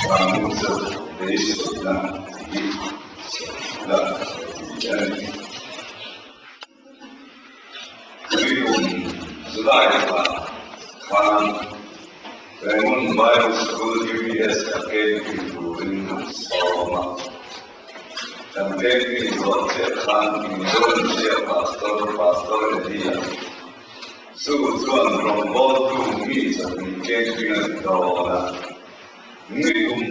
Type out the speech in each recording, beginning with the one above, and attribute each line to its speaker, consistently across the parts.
Speaker 1: Chuvangin chu beiseina hi la ti a ni. Tui kum July thla khan Raymond Bible School UBS a camping turin an sawm a. Kan camping zawh chiah khan Indonesia Pastor Pastor Eddie-a chu chuan rawngbawltu mi chahnih camping a ti dawn a. Ni kum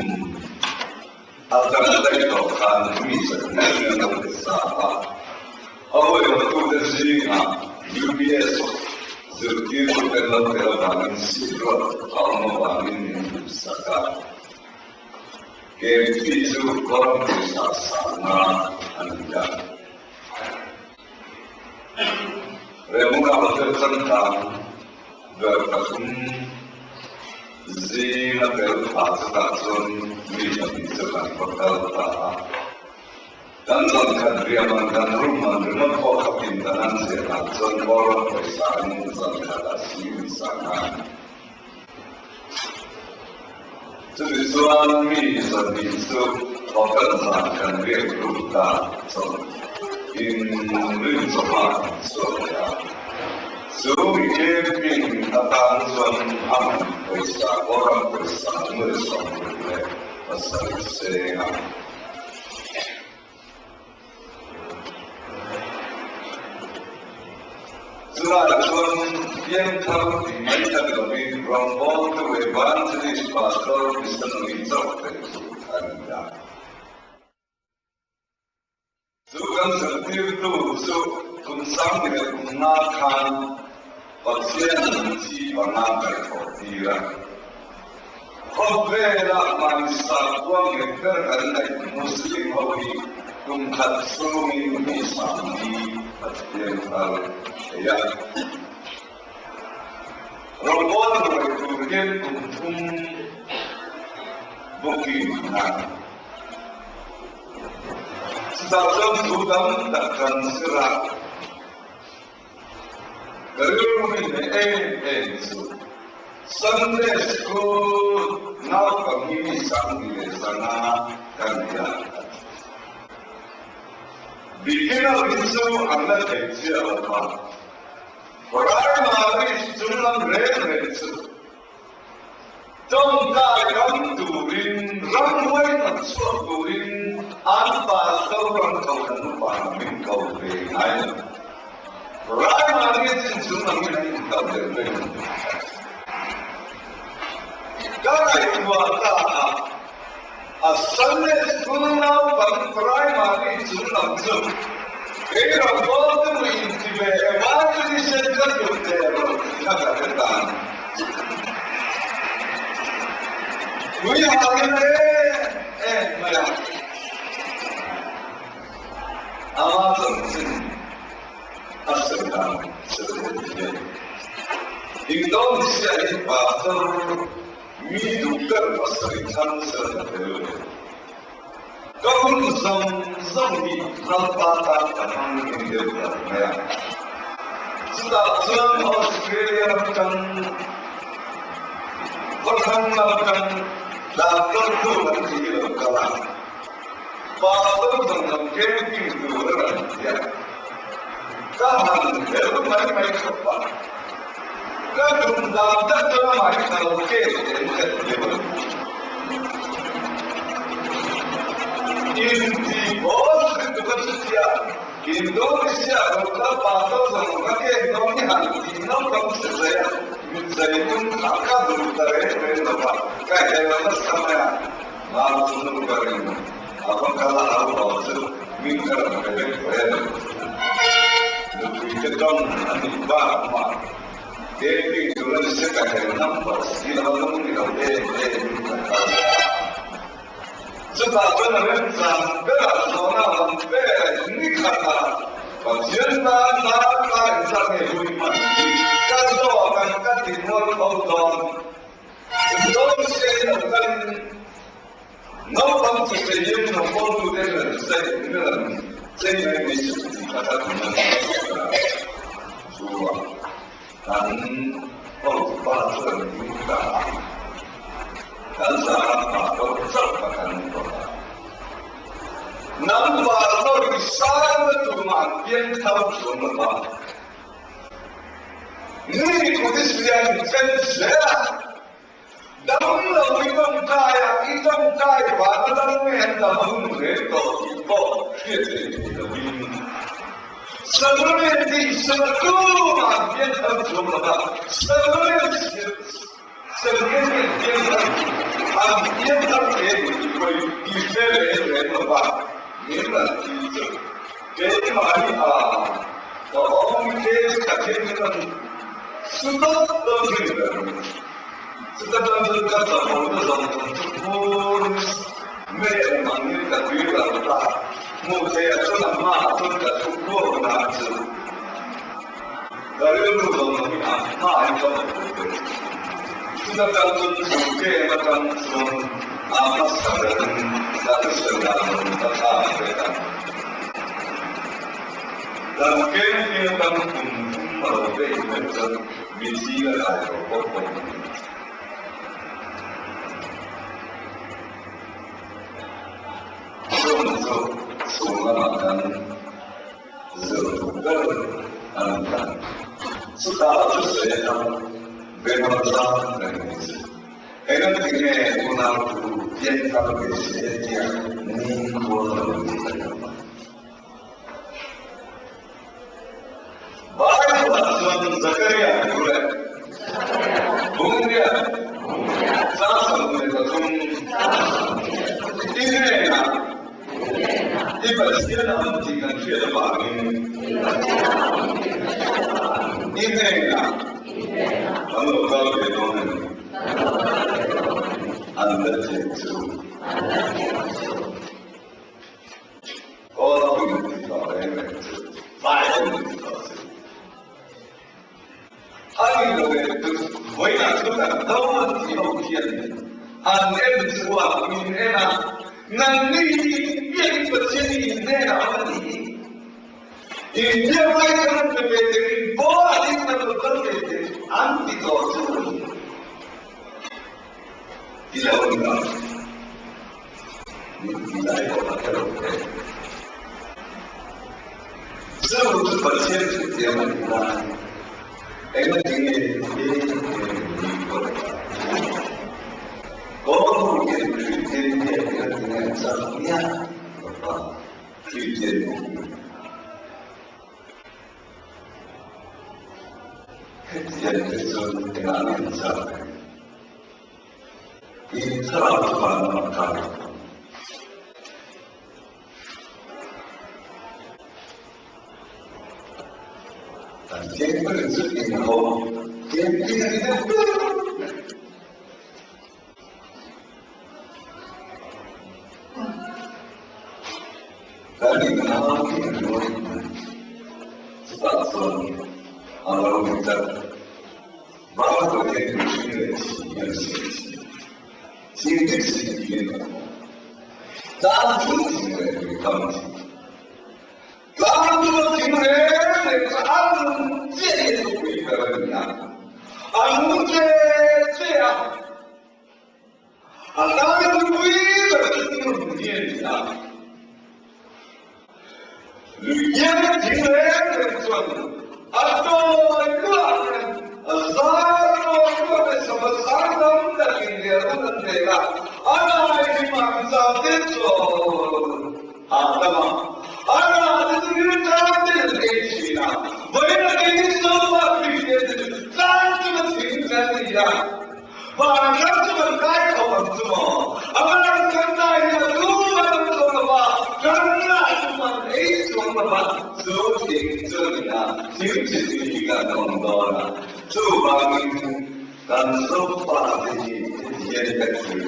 Speaker 1: a kan daih tawh khan mi chahnih in an lo ti sa a. A hawiawtute zingah UBS zirtirtute lo tel avangin seat ruat a awm avangin min duhsak a. Kempi chu kawram pawisa sangna a ni a. Remuna hotel changkang ber pathum zinga tel pha chutah chuan mi pahnih chu kan va kal ta a. Kan zankhat riah man kan room man ringawt pawh kha pindan an ziah dan chuan kawram pawisa in zankhat a si in sangna a ni. Chutichuan mi 20 chu hotel zan kan riak lut ta chawlh in rin chawhma kan chhuak leh a. Chu mi camping atan chuan a man pawisa kawram pawisa nuai 67 seng a. Chulai chuan pianthar tih mai ta ni lovin rawngbawltu Evangelist Pastor Missionary chauh theih chu a ni a. Chu kan zirtirtu chu kum sang leh kum nga khan Pathian chi panga kaihthawh tir a. Khawvela hmaisa kuang nghet ber kan neih Muslim ho hi kum khat chhungin mi sangli Pathian thar thei a. Rawngbawl ruai tur hian kum thum booking a. Chutah chuan thu tam tak kan zir a. Ka rilru min hne em em chu Sunday School naupang hi mi sang leh zanga ka ni a. Beginner hi chu an la thei chiah lo va, Primary chung lam reng reng chu tawngtai ram turin, ramhuai hnawt chhuak turin an pastor ram ko an upa min ko ve ngai lo. Raimani chin chung angin an inkal deuh reng. Ka ngaihtuah ta a, a Sunday School naupang primary chung lam chu kei rawngbawltu inti ve evangelism ka duh der lo tih kha ka hre ta. Pui hangin em em mai a. Ama chanchin a sawi dan sawi leh hian Indonesia hi pastor mi duh ber pasarih thlang sel ta tel lo. Ka hun zawng zawng hi Lalpa tan ka hmang em deuh ta mai a. Chutah chuan Australia ram tang, Khawthlang lam tang doctor tu an ti hi lo kal a. Pastor zawng lam camping tur a rawn ti a, ka han hel mai mai khawp a, ka tum dan tak chuan amah hi ka lo cake em ka ti deuh a. Inti boss lutuk a chutia Indonesia lo kal pastor zawng ka cake dawn hi han tih naupang se zai a, mit zai tum kha ka duh ta reng reng lo va, ka hel nasa mai a. Mau chu nu berin a va kal a au lo chu min ka rawn pe vek tawh em? Nupuite tawng a nih bak mah camping tur a ni se ka hel ngam tawh si lo a lung ni lo em em in ka kal leh a. Chutah chuan a remchang berah zawhna lam ber ni khatah Pathian tan darkar inzat nge hui hman hi ka zawk ang ka ti mual kho dawn. Indonesia in lo kalin naupang chu cheiin rawngbawltute hian zai milan chei mai mai suh tih kha ka tum a ni chu a kan hotupa chuan min ta a, kan zah ah pastor Pawisa na tumah an piangthar chuang lo va. Ni Kudislian chen zel a, damlo i tawngtai a, i tawngtai vanga dam nge an dam a hun reng tawh tih pawh hriat theih thei lovin Sacrament hi tumah an piangthar chuang lo va, Sacrament Sacrament piangthar an piangthar ve tih pawhin i hre reng reng lo va, min rawn ti chu keimahni a ka awm case ka then chu kan su dawt dawt thin ber a ni. Chuta tan chuan ka chahawlna zawng zawng chu phurin mei awm angin ka tui ral ta. Hmuh theihah chuan a hmaah chuan ka thu kuau nan chu ka rilru zawng zawng hi a hmain ka hmu thei tawh. Chuta tan chuan chu game atang chuan a hmasa berin ka hrisel dan zawng ka thlak ve ta. Dan game hi atang kum thum a lo vei mai chuan mi zinga kai lo pawh pawh a ni. Chung chu chhung lamah kan zir duh ber a ni ta. Chutah a thusawi atang Bengal zang reng ni chu. Engati nge unau chu pianthar ve se tia nikhua lo ni ta lo a? Bible-ah chuan Zakaria thu leh Bungriat 23 i hnenah i Pathian a awm tih kan hriat avangin i hnenah kan lo kal ve dawn a ni. An la thiam chu. Aw min ti tawh reng reng chu Bible min ti tawh chu. A ni lo e chu vawiinah chu kan do an ti ho hian an en chu a min en a, nangni hi in biakin Pathian hi in hnenah a awm a ni hi. In biak lai kan rawn pe ve teh, in bawlah hi kan rawn kal ve teh an ti tawh chu a ni. Ti lo ni lo. Min ti lai pawh a hre lo ve. Chu chu Pathian chu tiam a nih lai engati nge he he ni pawh ta? Kaw hian Kristian hian engati nge an chak miah lo va Kristian nih hi? Hetiang te chuan engah nge an chak ve? I thlarau chu van lamah kai lo ang. Kan cheng ber chu engho camping a ni deuh ber mai. Kan inhau hi a nawi mai. Chutah chuan a lo ni tlat. Bible hian mihring leh thing hian sawi thin. Thing dik si tiin a awm. Tlang chung thing leh lui kam thing. Tlang chunga thing reng reng chu a nung chiah hi a thupui ber a ni a. A nung che che a. A tana thupui ber chu nun hi a ni a. Lui hian thing reng reng chuan a tawi luah hian a zai tawi luah leh sava sang tam takin lian an pek a, a lai hi mahni te chuan hahdam a, a rah te chu rilṭam ten an ei thin a, vawiin a keini Sofa Kristian te chu tlang chunga thing kan ni a. Vanram chu kan kai tho ang chu maw? A van kan kai hi a lu a dam chuang lo va, kan lah chu man ei chuang lo va, chu thing chu a ni a, thing chi chi hi kan awm dawn a, chuvangin kan zofa te hi hetihian ka thlir.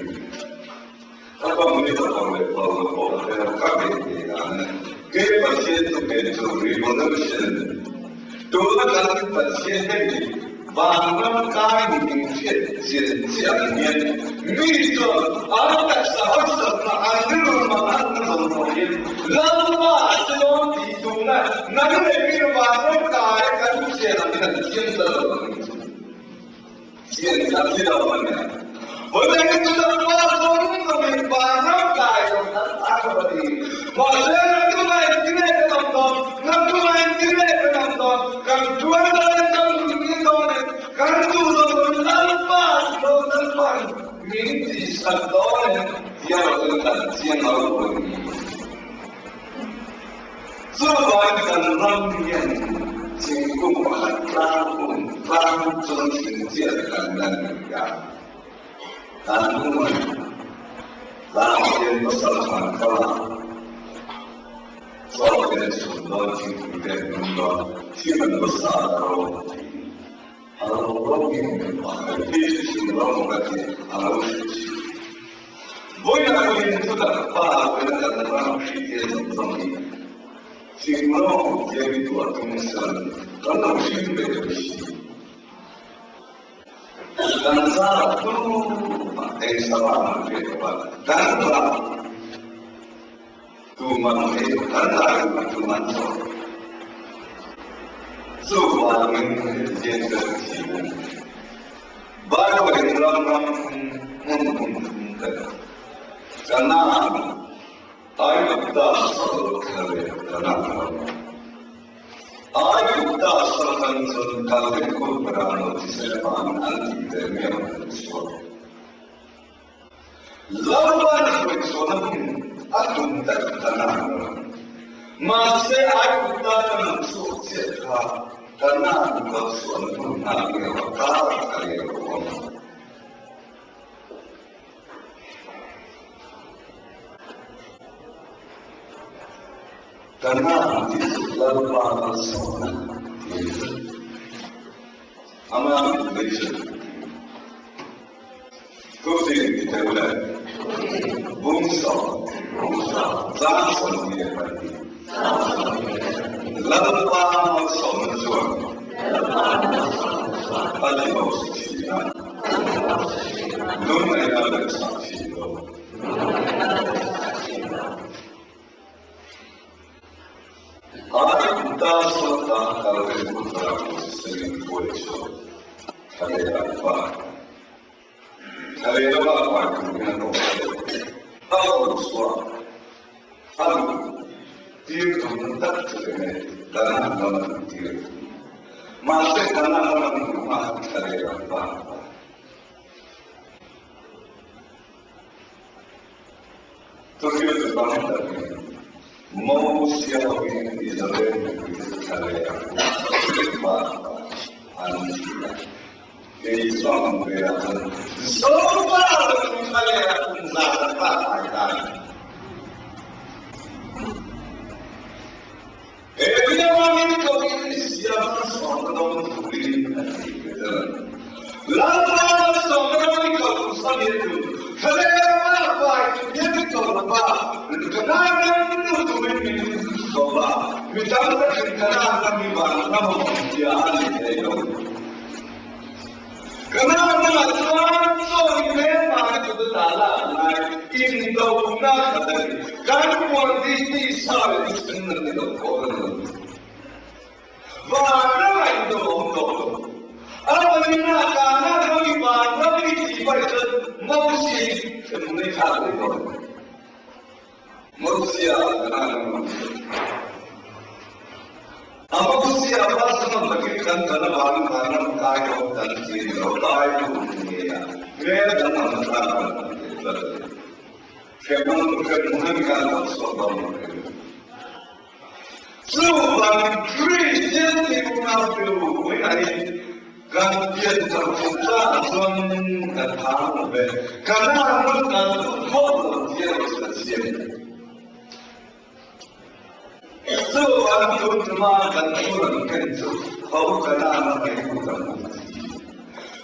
Speaker 1: Ka bang ni ta lo leh pal lo pawh ka hre lo, ka beih ve dan a ni. Kei Pathian chu kei chu revolution tuna kan Pathian hemi vanram kai ni ding hriat chian chiah ang hian mi chuan an taksa harsatna an rilru mang an na zawng zawng hian Lalpa a che dawn tih tumna nang leh mi vanram kai kan chian ang hian an chiang ta lo ang chu. Chian kha thi lo a nia. Vawilei hi chu Lalpa zawn lovin vanram kai lo kan ta lo a ni. Mahse, tunah engtin nge dawn, kan tuar dawn e, kan hlim dawn e, kan duh lo dawn Lalpa a ti dawn, Lalpa'n min tihsak dawn e tia lo chuan kan chiang lo a ni. Chuvangin kan ram hian thingkung pakhat tlangkung tlang chuan thing chiah kan la ni a. Kan hmun tlangah hian pasal han kal a, chaw te an chhun dawn, thingpui te an hmun dawn, thil an va sa a ro tiin a ro ro in kan pakhat hi chu chhun ro maw ka ti a lo hrilh thin. Vawiin pawhin thutak pa vawiin kan ram hrih te zawng zawng hi thing ro tia mi tuah tum san kan lo hrilh ve tawh si. Kan zar tumah eng sava man ve lo a, kan ram tuman ei lo, kan lai tuman chaw lo. Chuvangin hetiang kan thin a ni. Bible in ram ram thum hmun hmun thum ka dah. Kanaan, Aigupta sal thla leh Kanaan ram. Aigupta sal kan chuan kalten kut berah lo Josefa'n an tih ve miau kan chhuak. Lalpa'n hruaichhuahna hun a tum tak Kanaan ram. Mahse Aigupta kan an chhuak chiah kha Kanaan kalchhuahna hun nghak miau a kar a leh lo awm. Kanaan tih chu Lalpa malsawmna tih a ni. Ama vision. Thufing ti deuh le Bungsawm, Tlangsawn ti a pan hi. Lalpa malsawmna chuan a ti hausa thin a, lungngaihna leh chak thin lo. Aigupta sawta kal te kutah Moses-in hruai chhuak thla leh an pa. Thla leh lama a pai tur hian a awm deuh. A awm chhuah a duh tir tum tak chu enge Kanan lama duh tir tum. Mahse Kanan lama duh hma thla leh an pa. Thuhriltu tam takin Mosia hovin Israel mipuite chu thla leh a hmuh an ti a. Kei chuan ve ah chuan Zofa takin thla leh a kum zat an ta kai ta a ni. He biangin ka in siam sawmna dawn turin a ti ve zel a ni. Lalpa sawmna dawn i ko sam hi chu thlalera vai chu hian i ko lo va, Kanaan ram nu turin min ko va, mi tam takin Kanaan ram hi vanram a awm tia a ni thei lo. Kanaan ramah chuan chaw in hle mai chu chu ta lak ngai indona khat a ni. Kan puan hi tisa leh thisen a ni lo pawh a ni lo. Vanram a indo awm tawh lo. A pahninah Kanaan ram i vanram i tih paih chuan Mosia hi hremhmun a i thlak leh dawn. Mosia Kanaan ram a ni. A Mosia pasal takin kan kan avangin vanram kai lo kan ti ni lo, kai tu ni a, hmel danglam thlak kan ti leh tlat a ni. Hremhmun hremhmun kan lo chhuak dawn lo reng. Chuvangin Kristian tih unau chu vawiin kan pianthar chungchangah chuan kan thang lo ve, Kanaan ram kan lut hauh lo tih erawh chu kan siam a ni. Chuvangin tun tuma kan thu rawn ken chu ho Kanaan ram ei lut ang u ti.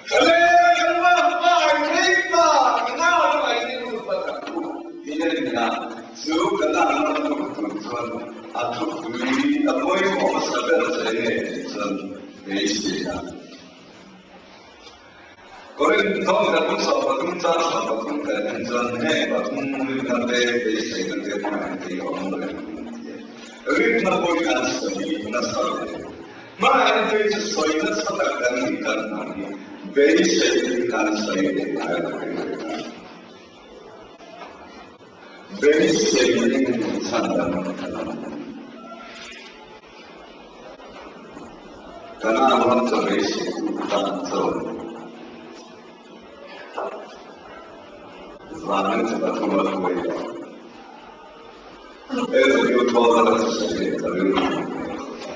Speaker 1: Khale kan vahpa Keipa Kanaan ram ei lut vat ang u tih a ni a. Chu Kanaan ram lut tur chuan a thupui a pawimawh hmasa ber che nge tih chuan beisei a. Korinth thawngtha 13 chang 13 kan en chuan heng pathum rinna te beiseina te hmangin tih a awm reng a ti a. Rinna pawhin an sawi nasa hle. Hmangin phei chu sawi nasa tak kan nih kan hmang hi beiseina hi kan sawi leh ngai lo reng reng a. Beiseina hi chhan dang a la awm. Kanaan ram chaw beiseitu tan chuan Zanin chu pathum a hruai lo. He review thawl a thusawi leh ka rilru hmuh hmel khawp a.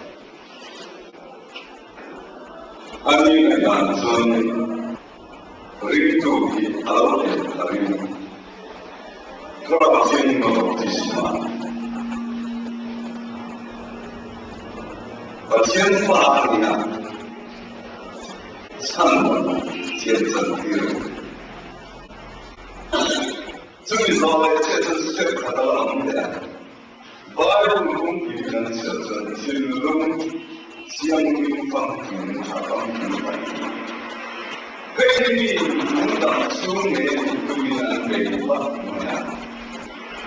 Speaker 1: A ni ngaihdan chuan ringtu hi a lo pian tharin Thlarau Thianghlim a baptisma Pathian fa a ni a, chhan thiam chantir a ni. Chumi zawh leh chiah chuan step khat a la awm leh a. Bible kungpui kan chhiar chuan thinlung thianghlim famkim tha famkim kan ti. Hei hi mi lungdang chhung ngei tumin an bei vak mai a.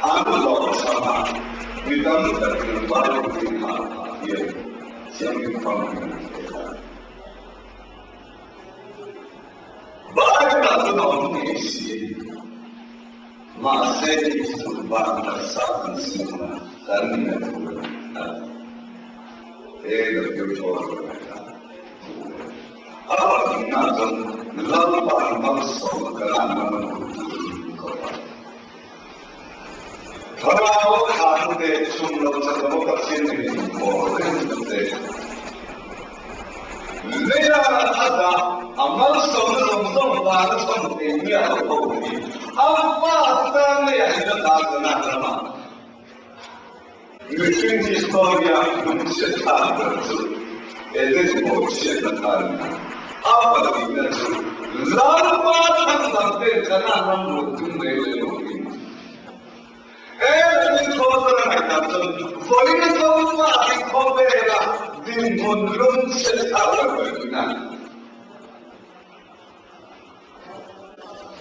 Speaker 1: An hlawhchham a, mi tam takin Bible hi hah phah hian thianghlim famkim an thei a. Bible ah chuan a awm ngei si. Mahse tih chu van taksa kan siam a, kan nihna tur a ni. He W Thaw chuan a hria. A pahnihna chuan Lalpa in malsawmna kan an ram a lut turin khawp a. Thlarau a thahna te, chhun lo chaklo Pathian nen inpawh rengna te, Leia a dah a malsawmna zawng zawng vana chhawn thei miah lo ho hi a fa tan leiah hian a dah Kanan ramah mihring historia lungchhiat thlak ber chu Eden bawhchhiatna kha a ni a. A pahnihna chu Lalpa thangdang ten Kanan ram rawn tum reng leh loin He thil thawn a ngaihdan chuan vawiin Zofa hi khawvela dinhmun lungchhiat thlak ber ber thin a.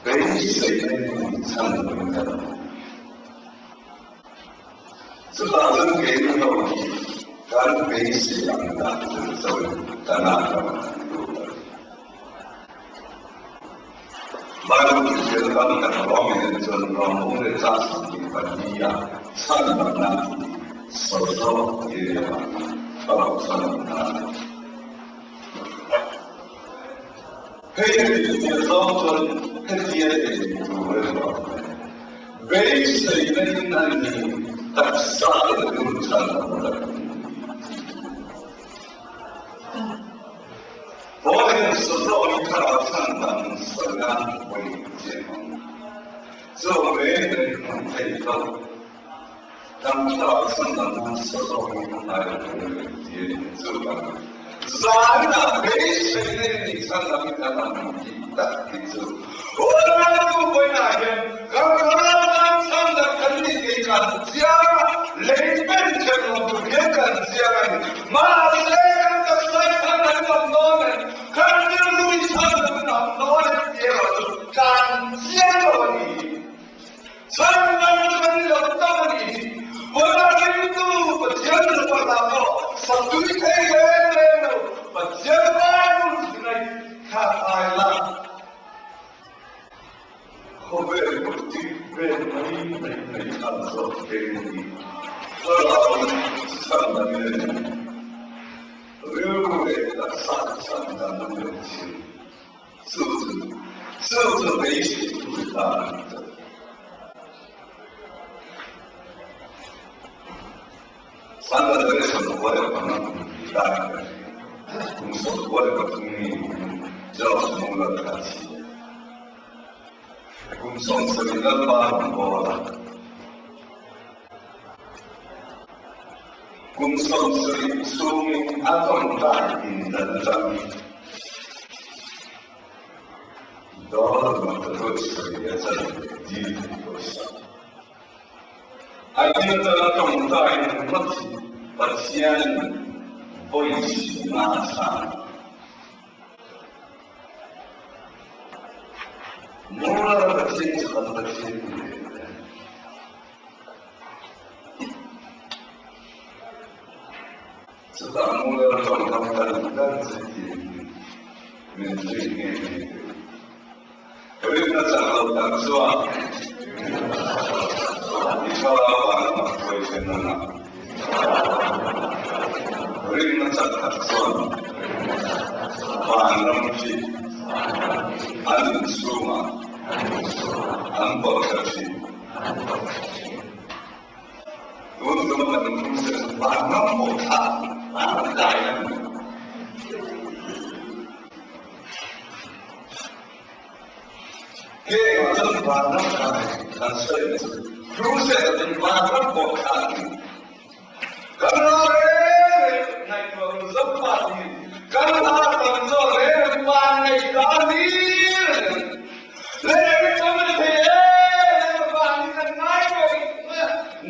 Speaker 1: Beiseina in chhan in kan awm. Chutah chuan keini ho hi kan beisei ang dan chu chawiin kan ah ram kan lut a ni. Bible thilhriat tam tak ruangin en chuan Ramhung leh chang 24 ah chhan damna tih sawi zawk area ah thlarau chhan damna a ni. Hei a tihfiah zawng chuan hetia ei tur a ruah mai. Beiseina in a ni taksa en chhan damna tih. Paulin Sazawin thlarau chhandam sawi nan vawi chiah ang. Chu reng reng hman theih lo. Kan thlarau chhandam nan Sazawin a hnai lo tur a ni ti a ni. Chu kan zaninah beiseina in nih chhandam in kan ang tih tak hi chu Unau vawiinah hian kan thlarau tan chhandam kan nih tih kan chiang a, lei pen kher lo tur hian kan chiang a ni. Mahse, kan taksa i chhandam in awm dawn em? Kan rilru i chhandam in awm dawn em tih erawh chu kan chiang lo a ni. Chhandam chu kan ni lo tak a ni hi. Vawiinah ringtu Pathian rilru a pawh saktui thei reng reng lo. Pathian Bible thinai kha ai la. Khawvel politic vel mai mai mai khan zawk keng hi thlarau chhan dan in a ni. Rilru leh taksa chhan dan an lo thin. Chu chu chu chu beisei tu ta a ni tawh. 325 kum lai ka ni. Kum 23 mi George Muller kha a thi. Kum 70 Lalpa rawngbâwl a. Kum 70 chhungin a tawngtai pindan aṭangin dollar 200 a chanve dil pawisa. A inatana tawngtai ringawt hi Pathianin vawi sina a chhan. Moral Pathian chu kan Pathian ni ve hle. Chutah moral tawngkam kan dan chu tiin min zui nghe nghe ve. Rinna chak lo tak chuan i thlarau ah lam a hruai che nan a. Rinna chak tak chuan vanram khi an inchhungah an pawhthla thin. Tun tum kan inthung chu vanram pawhthla vanram kai a ni. Heng chuan vanram kai kan sawi chu crusade in vanram pawhthla a ni. Kan hla reng reng ngaihtuah ru zauh pa hi kan hla tam zawk reng reng van nei ta ni reng leh i tam ni thei em em van hi kan ngai pawh i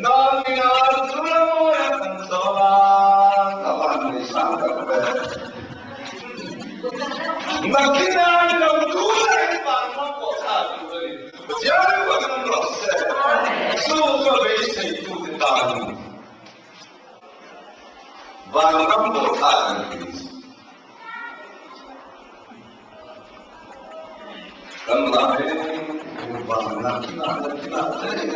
Speaker 1: nang ni nang chu la mawi a kan zawng a ka van nei sang tak ve nakin a ni lo tu lah hi van hmang pawh thla tur a ni Pathian ruat an rawh se, chu ka beiseitute tanin vanram pawh thlak an ti. Kan la reng van nakinah nakinah reng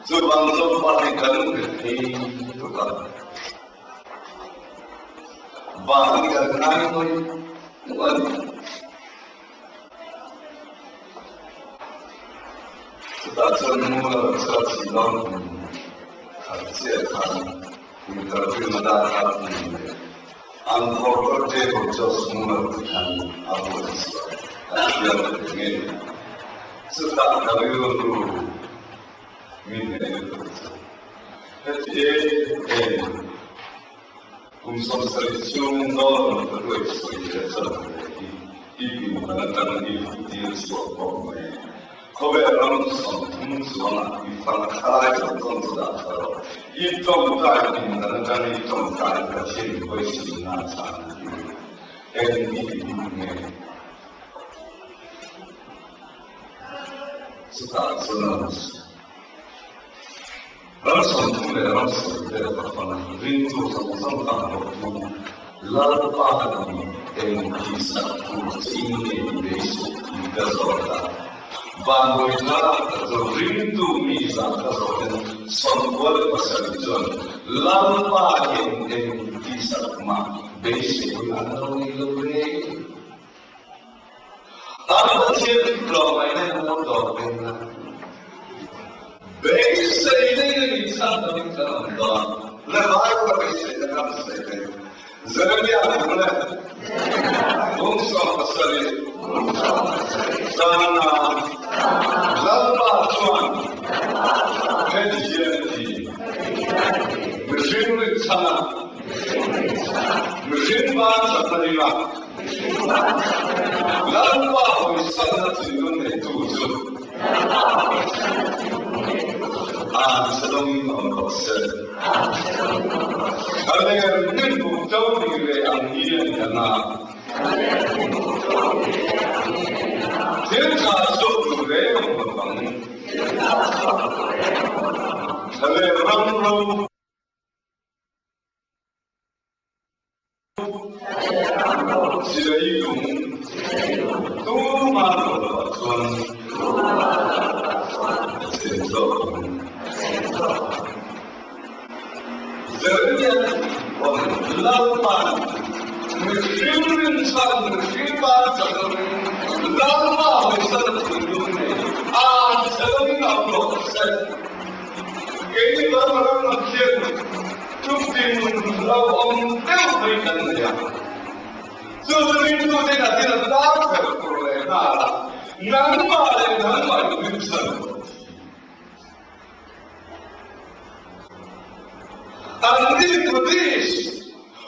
Speaker 1: chuvang zawng hi kan rethei lutuk a, van kan ngai ngawih ngawih a ni. Chutah chuan Muller chuan Shillong hmun khat chiah khan interview na dah kha a ni leh. Unforgettable Josh Muller ti khan a buatsaih a hriat ve ngei. Chutah ka rilru min en lutuk chu heti em em. Kum 70 chhung dawn ka hruai sawi leh chan ve hi i pindan atang i tir chhuak bawk mai. Khawvel ram 30 chuangah i fang khalai zawng zawng chu dah tha rawh. I tawngtai pindan atang i tawngtai Pathian hawisinna chhan hi eng i ti bik nge? Chutah chuan Ram 30 leh ram sawi vel ka fang ringtu zawng zawng tam loh chu Lalpa ni eng tihsak tur che in nge i beisei tih ka zawt a. Vanbawi thar ka chu ringtu mi zah ka zawh hian 97 chuan Lalpa hian eng tihsak mah beisei hun an lo nei lo reng. An Pathian tlawmngaihna in an lo dawr veng a, beisei nei in chhan dang in kan awm dawn. Le vai ka beisei na kan sawi veng. Jeremia thu le bung 17 chana Lalpa chuan heti hian a ti, Mihring rinchhan a, mihring ban chakna ringa, Lalpa hawisanna thinlung neitu chu an chhe dawngin awm rawh se. A ler hnimbuk to ni leh ang hi a ni ang a, thil tha chhuak tur reng awm lo vang. A ler ram ro. Silai lung tumah lo ah chuan a cheng zawk ang. Jeremiah pawn Lalpa'n mihring rinchhan mihring tan chak lovin Lalpa hawisan a thinlung nei an che lovin a awm rawh se. Keini Burma ram lam hian Chuvtin lo awm deuh mai kan nei a, chu chu ringtute in a thil an tar kher tur leh nghal a, nangmah leh nangmah in ring chhan rawh. Anni Buddhist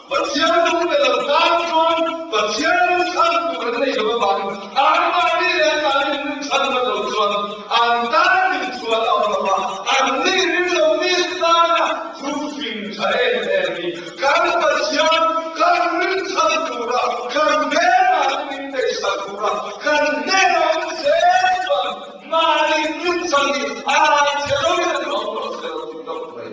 Speaker 1: Pathian lung pe lo tan chuan Pathian lung chhan tur an nei lo avangin anmahni leh anmahni lung chhan hman lo chuan an tan din chhuah a awm lo va, anni ring lo mi tana thu fing tha em em hi kan Pathian kan ring chhan tura kan hnenah an min neihsak tura kan hnenah awm zel chuan mahni lung chhan hi a chhe loin an awm tawh se lo ti tawp mai.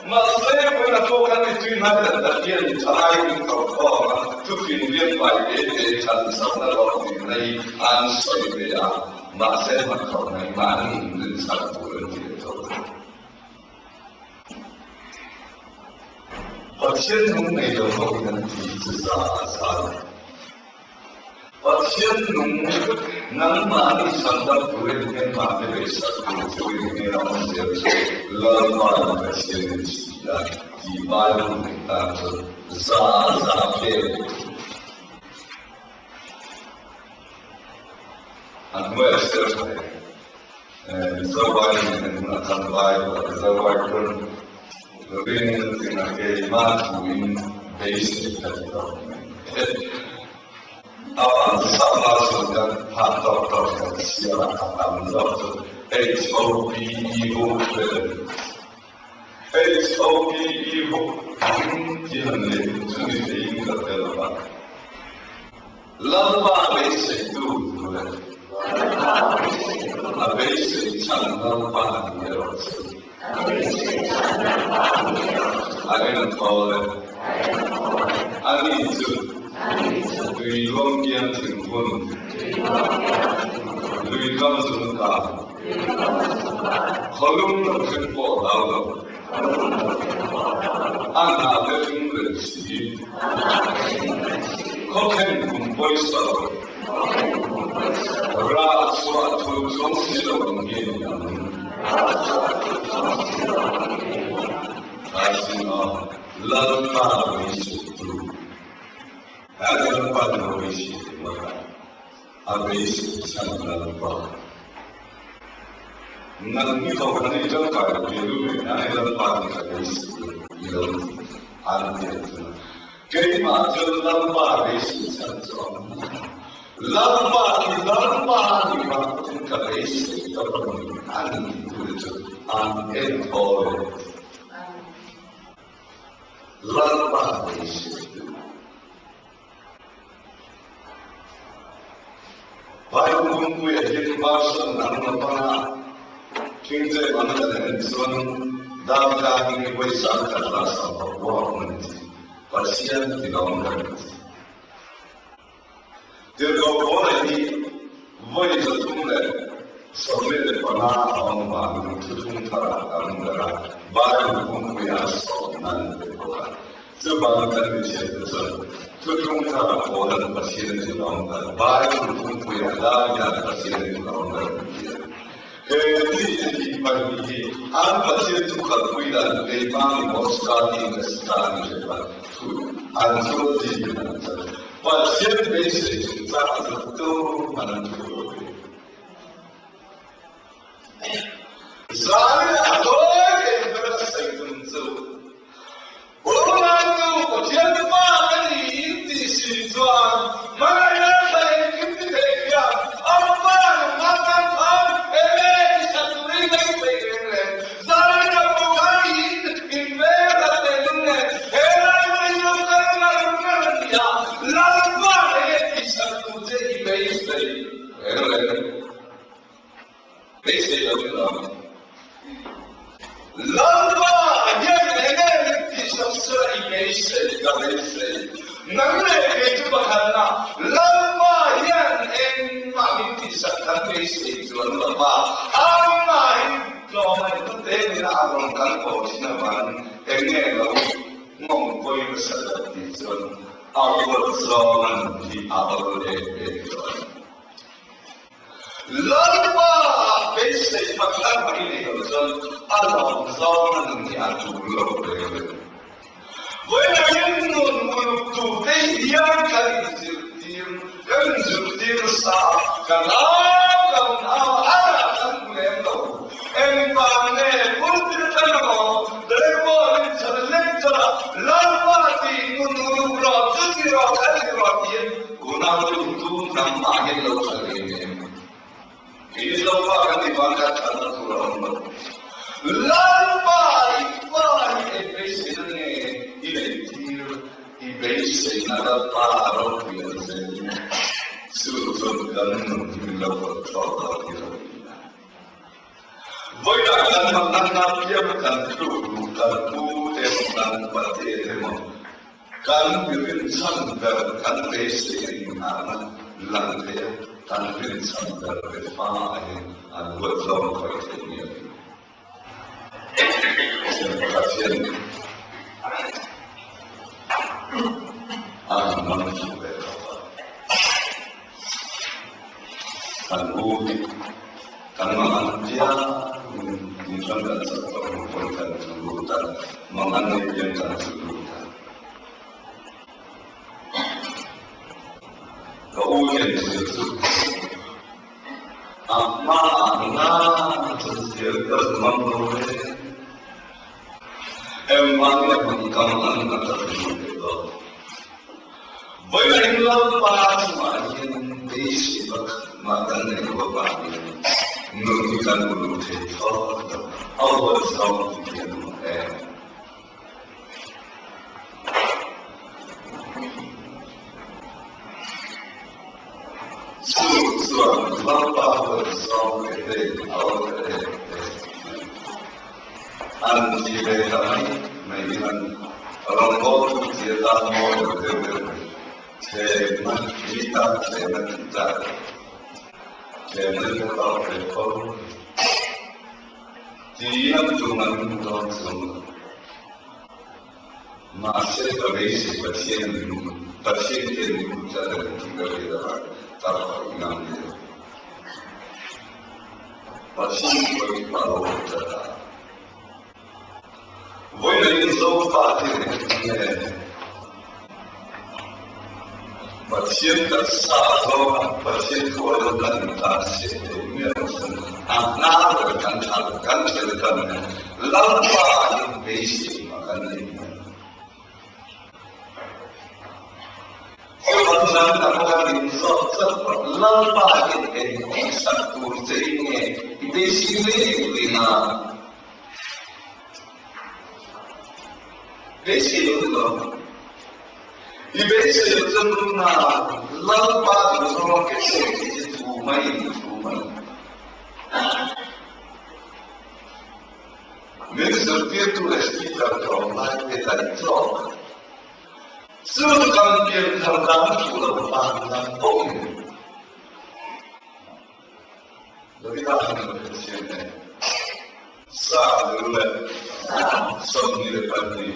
Speaker 1: Mahse, vawiin a pawh khan mitui hnai tak tak hian thalai in ko khawm a, thufin lian pai te te chhan chakna hlawhtlinna hi an sawi ve a, mahse hmathawh mai mahni inrin chhan tur an ti leh tho. Pathian nung nei lo ho in an ti chu za a za lo. Pathian nung nangmahni chhandam turin engmah te beisak tur chu in hmel a awm zel chu Lalpa in Pathian in si a tih Bible nei tan chuan za a za pek tur. A hnuaia ser tha e. Mizo Bible in en hunah khan Bible a Mizo Bible ring ringa keimah thu in beisei ka ti lo mai. A van sap la chuan kan phan tawk tawk kan chhiar a, a tam zawk chu HOPE hope vel a ni. HOPE hope ring tih han leh chu ni theiin ka hre lo va. Lalpa beiseitu tur a ni. A beisei chhan Lalpa a ni erawh chu. A enthawl e. A ni chu tui luang kiang thing hun, lui kam zung kang, khawlum lo hring pawh hlau lo, a hna te hring reng si. Khawkhen kum pawisa lo, rah chhuah thul chuang si lo ang hi a ni ang. Thaizing a Lalpa beiseitu, a Lalpa ni lo beisei ringawt a, a beisei chhan Lalpa. Nang hi ho kan i tangkai lo ve lu nen a Lalpa ni ka beisei lo i lo ti an ti ang chu. Keimah chuan Lalpa beisei chhan chu a awm lo. Lalpa hi Lalpa a nih vang pawhin ka beisei tawp a ni a ni ti tu chu an enkawl e. Lalpa beisei tu. Bible kungpuia hian version dang lampanga King James an kan en chuan Davida hming hi vawi 100 la 60 a awm a ni ti. Pathian ti lawm kan ti. Tirhkoh Paula hi vawi 325 a awm vangin thuthlung tharah tam ber a, Bible kungpuia a sawmna an pe bawk a. Chuvang kan mithiamte chuan thuthlung tharah Paula'n Pathian chu a awm dan, Bible kungpuia Davida'n Pathian chu a awm dan an ti a. He mite hi pahnih hi an Pathian thu kalpui dan keimah ni maw Scotty ka Scotty hre kha thu an chuan ti in an chan. Pathian beisei chungchang a zawt tu hman an thu lo ve. Zan a tawi em ber a sawi tum chu. Unau Pathian fa ka ni in tih si chuan hmangaihna tha engkim ti thei hian a fa nunna tan khan enge ti that turin ka inpeih reng reng. Zan a pawh khan in inveng that leh lung nen he lai mai chu kal ngar ngar a ni a, Lalpa enge ti that tur che i beisei reng reng. Beisei lo in awm. Lalpa hian enge min tih sak sela i beisei ka beisei. Nang leh kei chu pakhatna Lalpa hian engmah min tih sak kan beisei chuan lo va, amahin tlawmngaihna te nena a rawn kal tawh thin avangin enge lo nghawng pawi nasa deuh tih chuan a huat zawng a nun hi a awl em em tawh a ni. Lalpa beisei pakhat mai nei lo chuan a lawm zawng a nun hi a tul lo reng reng. Vawiin nun uluk tute hian kan inzirtir, kan inzirtir nasa a, kan au kan au a, a rah kan hmu lem lo. Engvang nge pulpit atang emaw Bible in chhan lecture ah Lalpa tih nun uluk rawh, chuti rawh, khati rawh tiin Unau te u tu hnam mah hian lo tha ve em? Kei Zofa kan ti vang kha thatna tur a awm lo. Lalpa i fa hi eng beiseina nge i neih tir? I beiseina Lalpa ropui an zel chu chuan kan nun hi min lo control dawn hi ro i la. Vawilah kan manganna piang kan tluk luh kan pu emaw kan pate emaw Kan rinchhan ber kan beisei a inngahna lang thei a, kan rinchhan ber te fa ahin an huat zawng khawih theih ni a ni. Pathian pakhat hian. A han mang fuh ve khawp a. Kan u hi kan mangan piangin in hran kan chak tawh hnu pawhin kan tlu lut a, mangan nei piang kan tlu lut a. Ka u hian zir chu a hmaah ngan chuan zir ka zu mang lo e. Engvang nge hmun ka mangan na ka hre hman leh dawn. Vawiin Lalpa chungah hian beisei pakhat mah kan nei lo avangin nun hi kan uluk thei thlawt lo. A huat zawng tih hi an awm em? Chu chuan Lalpa huat zawng ke te a awm ta em em mai. An ti ve ta mai mai in an rawngbawltu ti atan mawi lo deuh deuh mai. Thlemna, mi tan thlemna tih tlak a ni. Thlemna hi a tawk ve fo. Tiin an tum an hmu dawn chuang lo. Mahse ka beisei Pathian min hmu, Pathian hian min hmu tlat a ni tih ka hriat avang ka khawih ngam ni lo. Pathian pawhin a lo hmu tlat a. Vawiin Zofa te nen Pathian taksa zawnga Pathian thuailo kan intan siam thei miah lo chuan a hnar ber kan tha kan thel kan Lalpa in beisei mah kan nei miah lo. Chuan zan tam kan inzawt tlat rawh, Lalpa hian eng sak tur che in nge i beisei reng reng a? Beisei lo ni lo. I beisei lo chuan nuna Lalpa duhzawng a ke sawi tih hi thu mai in thu mai. Min zirtirtu leh speaker tlawmlai te daih tlawk. Chu kan pianthar dan thu lo van lam pawhin Davida hian a Pathian e, Sa lu le 22,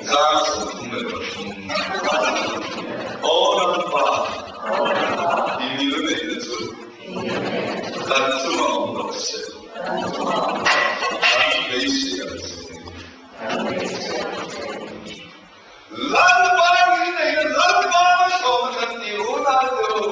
Speaker 1: chang 33, Aw Lalpa, i mil neihna chu kan chungah awm rawh se, kan beisei ang che. Lalpa ni nei na Lalpa sawm kan ti unau te u,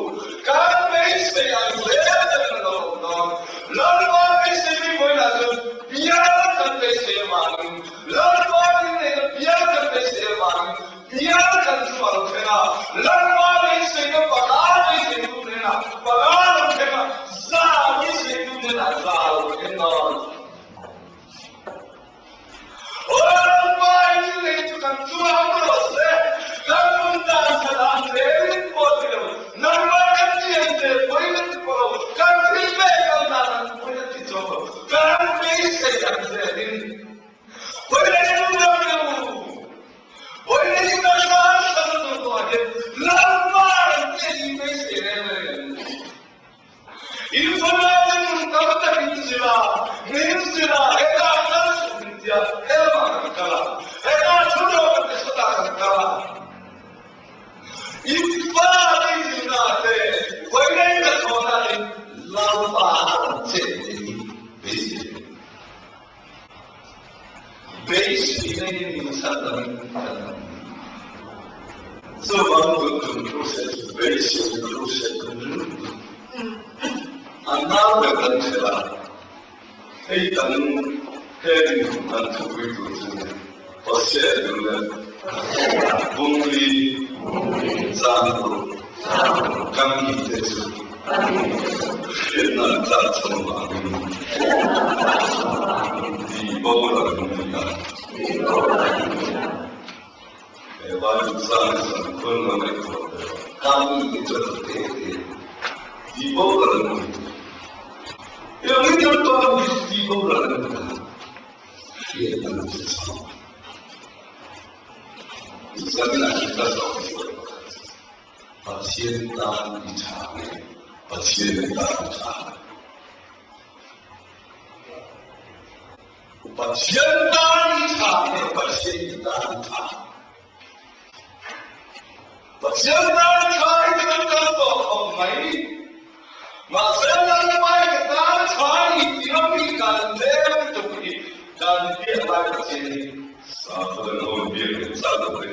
Speaker 1: kan beisei ang zel kan la lo awm dawn. Lalpa beisei mi vawiinah chuan bial kan beisei avangin, Lalpa ni nei na bial kan beisei avangin bial kan chu a lo thleng a. Lalpa beisei na panga beisei tu hnenah panga a lo thleng a, za beisei tu hnenah za a lo thleng dawn. Lalpa in lei chu kan chuang rawh se, kan nun dan kha dan zelin pawh ti lo, nangmah kan lian zel pawhin a ti pawh lo, kan thil pek kal dan an pawhin a ti chawk lo, kan beisei ang zelin hawi lei chu dam lo, hawi lei chu kan tan hrang tur tawh ah hian Lalpa in lei in beisei reng reng ang u. Infanate nun tam tak in zir a, min zir a, hetah kal suh min ti a, helamah kan kal a, hetah thu lo kan ti sawtah kan kal a. Infate zirna te, vawiin ka thawhna in Lalpa a rawn chet tih hi beisei a ni. Beiseina hi min chhan angin kan awm. Chuvang tun tum crusade chu beiseina crusade kan ring tawh. A nau ber kan ṭhelh a, hei kan he dinhmun kan thupui tur chu Hosea dul leh Bungli Changru kan mite chu hriatna an tlakchham avangin tih boral an ni a. He Bible chang chuan khawl lo ngaihtuah ber a, kan mite chu a ti te te tih boral an ni. Engin kan tan hi tih boral an ni a. Hriat an ti chho. Zanah hi ka zawh chuan pakhat chu, Pathian tan i tha nge Pathian tan i tha? Pathian tan i tha nge Pathian i tan i tha? Pathian tan tha hi chu kan kal tawh khawp mai. Mahse Lalpai ka tan tha ni tih ram hi kan tlem lutuk hi kan biak lai Pathian hi sakhaw dang ho in biak leh chak lo ve.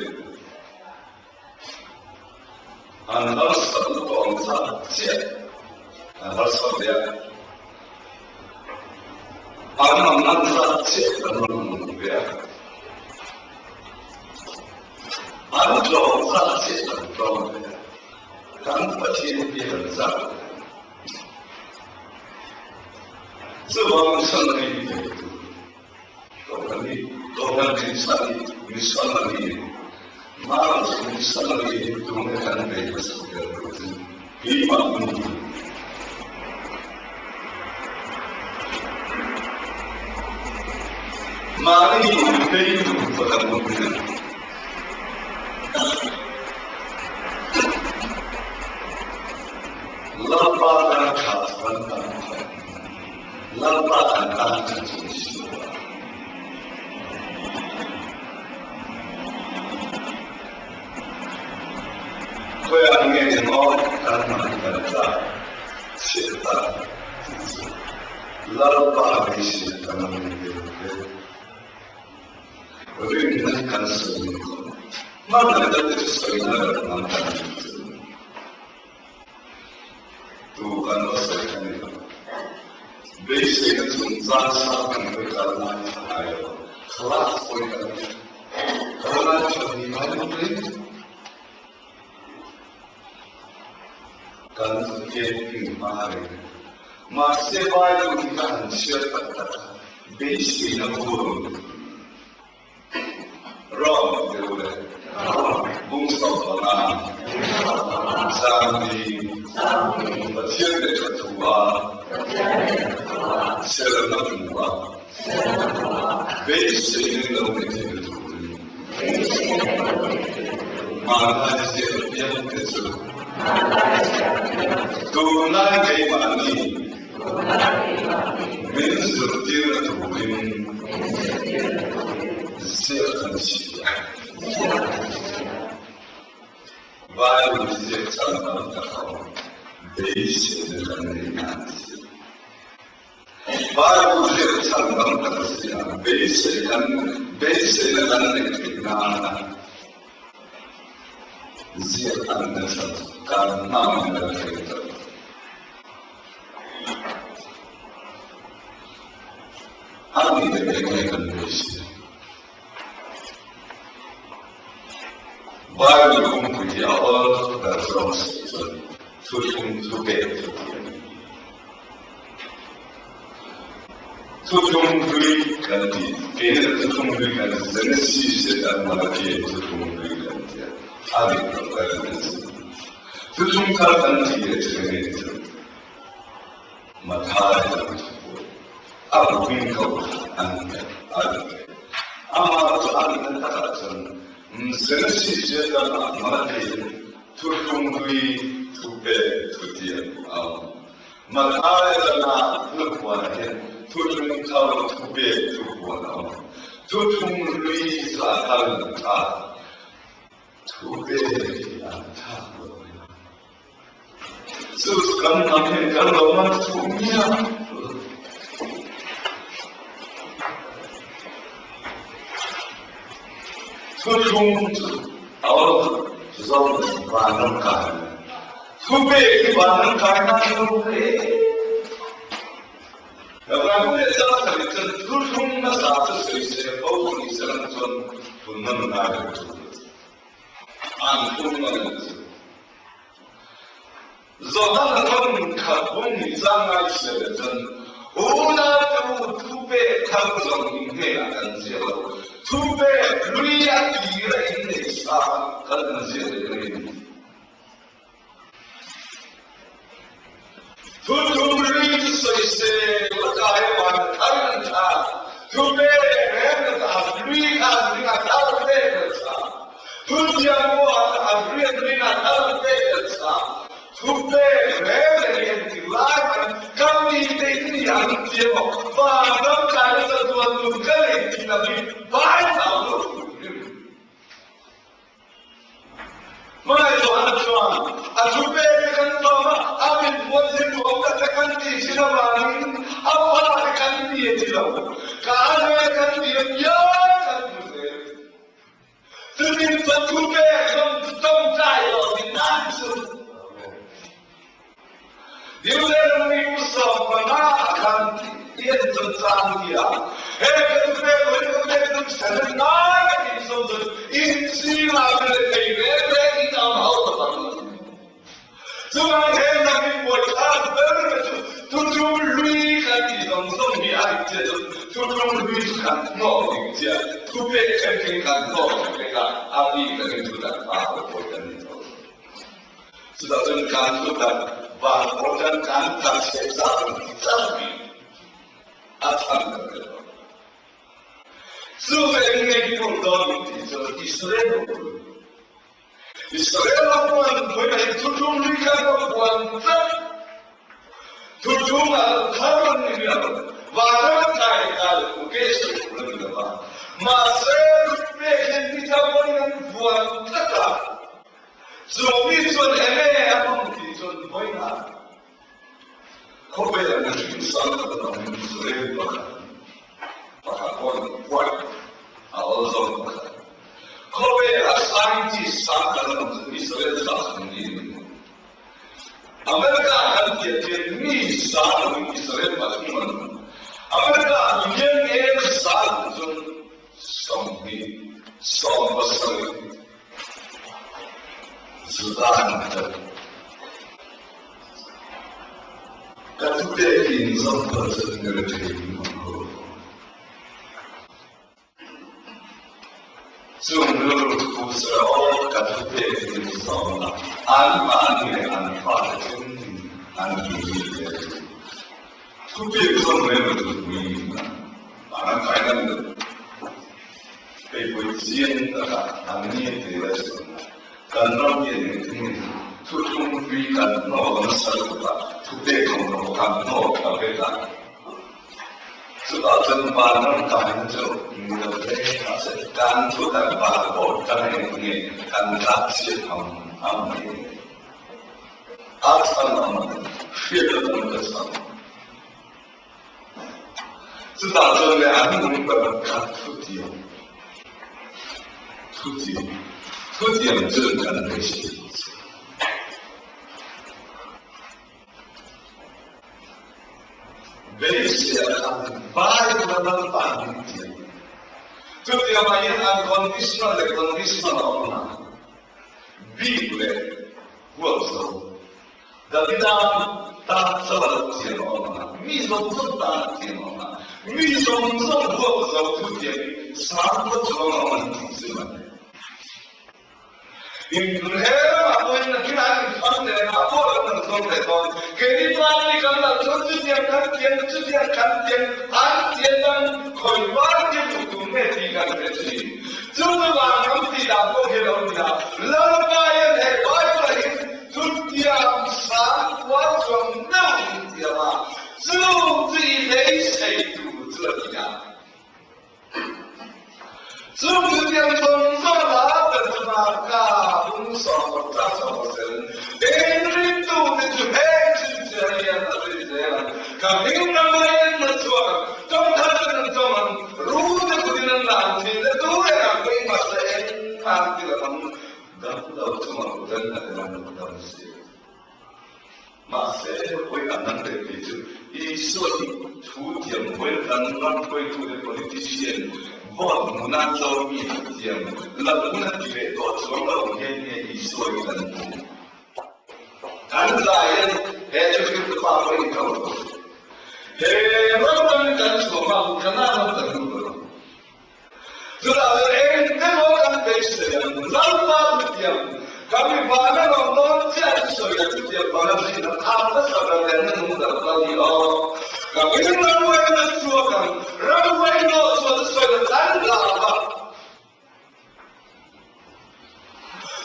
Speaker 1: An harsat lutuk ang chak chiah an harsat leh a. An ang an zat chiah kan rawn hmu ve a. An tlawm zat chiah kan tlawm ve a. Kan Pathian hi kan zat ve a. Chuvang missionary hi ve tur. Kohhran hi Kohhran dinchhan hi missionary Mara chu missionary hi tunge kan bei hmasa ber tur chu keimah ni hi. Mahni bei duh pawh kan awm reng. Lalpa tan tha chuan kan khawp. Lalpa kan tan tha chung si lo a. Khawiah nge emaw kan hman kan tlak chhiat ta tih chu Lalpa beiseina kan lo nei ve lo ve. Rinna hi kan sawi lo khawp. Hmangaihna te chu sawi na lo lam kan ni chu. Tu kan va sawi a ni lo. Beiseina chungchang sang kan hawi kal ngai tha ngai lo. Class pawhin kan kal ngai tha ni ngai lo mai. Kan camping hma reng. Mahse Bible hi ka han chhiar tak tak a, beiseina vur. Rom deuh le bung 15 Zangli Pathian lehkha thu a serna hmu a beiseina lo ni thei turin hmanlai ziak apiang te chu tunlai keimahni Min zirtirna turin ziak an chhia. Bible ziak chang tam tak a awm, beiseina kan nei nan ziak. Bible ziak chang tam tak a ziah, beisei kan beiseina kan neih theih nana ziak an nasa kan hmangin kan thei ta lo. A nih leh eng nge kan beisei? Bible kawngpui hi a awl ber zawng si chuan thuthlung thupek chu tih a ni. Thuthlung hlui kan ti, keini thuthlung hlui kan ti, Genesis leh kan Malachi thuthlung hlui kan ti a, a dik lo ka rin a si. Thuthlung thar kan tih leh chu enge ni chu? Mathai lam thu pawh a buhing ko an a dik e. Amah chu a nihna takah chuan Genesis ziah lamah Malachi thuthlung hlui thu pek thu tiang a awm. Mathai lamah hnufuanah hian thuthlung thar thu pek thu huan a awm. Thuthlung hlui chu a thar in a tha. Thu pek hi an thlak lo mai. Chu chu kan hnam hian kan lo man chhuh miah lo. Thuthlung chu a awm zawng vanram kai. Thu pek hi vanram kai nan lo hle. Ram leh zangthal chuan thuthlung hmasa chu sawisel fo ni selang chuan phun nawn ngai lo tur an phun nawn ang chu. Zawhna na thawn khat bung nih zang ngai chhiat leh chuan unau te u thu pek thar zawng in hnenah kan ziak lo, thu pek hlui a tir a in nei sa kan han ziak leh mai a ni. Thuthlung hlui chu sawisel a kai avang a thar an tha, thu pek reng na a hlui kha an ring a thar pek an tha, thu thiam pawh a hlui an ring a thar pek an tha, thu pek reng reng hi engtik lai mahin ka mite in ni ang tia maw vanram kai nasa chuan nun ka nei tih lam hi vai chau lo hrim hrim. Hmangaih zawh. Ka hnuai kan dir piang kan hmu zel. Cutin cun thupe zong tongtlai lo ding an cu. Deuteronomy 15 ah khan tian cun caan tiah he kan thupe koi kan pek cun seven nai kan in som cun in sila le thei ve ve in am hau ta bang. Cungah he nang in bawi kha ber ka cu tutum lui kan ti zong zong hi a dik cia cun tutum lui cu khan hnawh ding cia thupe khen khan hnawh ding tikah a bi kan in tutan pa bawi kan ni to. Cuticun kan tutan van organ kan kan chekza kan ti cangmi a than kan kan Cu ve ngei phung don ti cu Israel Israel ram puan voi hi thuthum ri kha ka puan tlat thuthum ah thar an ni lo vanram kai kal ke su lan la ba ma se pe khen ti ta bon an puan tlata chu mi chun eme among ti chun voi na khawvel an hring sang ka dang Israel pakhat pakhat pon puan a ol zong pakhat khawvel a scientist sang kan um Israel sa an ni America kan tiat tiat mi sa Israel pathum an America million em sa cun 20 27 Zudan Ka thupek in zongthar cun ka ra thei ko. Cung lungthu ser ka thupek in zong anmah nih an fale tling an ti ve. Thupek zong le mi an kai nan Kei zian takah an ni te le kan ram hi ning thuthung pi kan nawl nasa tukah thute khong ro kan nawl ka ve ta cuta cun vanram kai cu ni lo te a se kan thu kan pa ko kan eng nge kan tlak si am am mai a san am hriat am ka san Cuta cun le an nung bantuk kha thutiam thutiam thutiam cun kan hei si. Beisia khan Bible nan pa ning tiam. Cutiam ah hin unconditional le conditional a um na. Bik le huapzo David ta zawal tiang a um ah mi zong zong ta tiang a um ah mi zong zong huap zo thu tiang sang ko chuang a um ti si man in he ma ko in kin an fan le na ko la nan zong le ton ke ni pa ni kan la chon chu tiang kan tiang chu tiang kan tiang an tiang dang khoi wa ti tu tu ne ti kan te chi chu wa ngam ti da ko he lo ni la la pa yan he Bible hin Thutiam sang khua chuang deuh in tiam ah cu cu i beiseitu cu a ti ah cu thutiam zongzal ah kan cungah ka hung sawng ta sawng sel Henry tu te cu heng chin cia a ri zel ka hing na mai na chuak tong thar kan tong ang ru te kudin an la ang thin le tu re ang koi ma se eng ang ti la mang Dam lo chungah dan a dam dam si. Mahse hoi an nan te ti cu Isua hi thu thiam hoi kan ram hruaitu le politician vote munan zomi thiam lam na ti ve to chuang lo nge nge Isua hi kan hmu. Kan zai in he chu chu pa hoi ko. He ram kan kan chuang ma kana ram kan lu. Cucaah engemaw kan beisei ang, Lalpa thutiam, kan mi vana ram dawn chiah chu sawi a thutiam vana hrin a thang hmasa ber le na nung ber kal hi aw. Ka min ramhuai na chuak ang, ramhuai naw chuan a sawi a kan la va.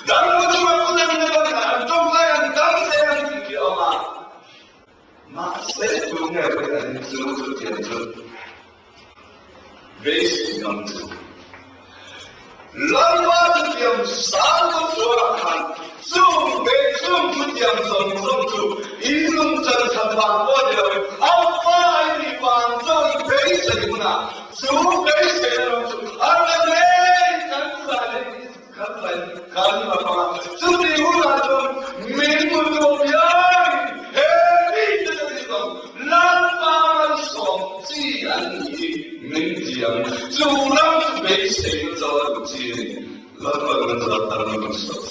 Speaker 1: Dang mo chu an unan na ban an tong lai an dam se an ti ki awma. Mahse tu nge an chu thutiam chu. Beisei ngam chu Lalpa thutiam sang ka chuah khan chung ve chung thutiam zawng zawng chu i nungchan khan vang pawh ni loin a fa i nih vang zawng i beisei hunah. Chu beiseina ram chu a la ngei kan zai kan zai kan la hmang a. Chuti hunah chuan min hmutu apiangin he mite chu ni zawng Lalpa malsawm chi an ni hi min ti ang. Chu ram chu beiseina zo a duh chi a ni. Lalpa kan zat tar na kan sawi.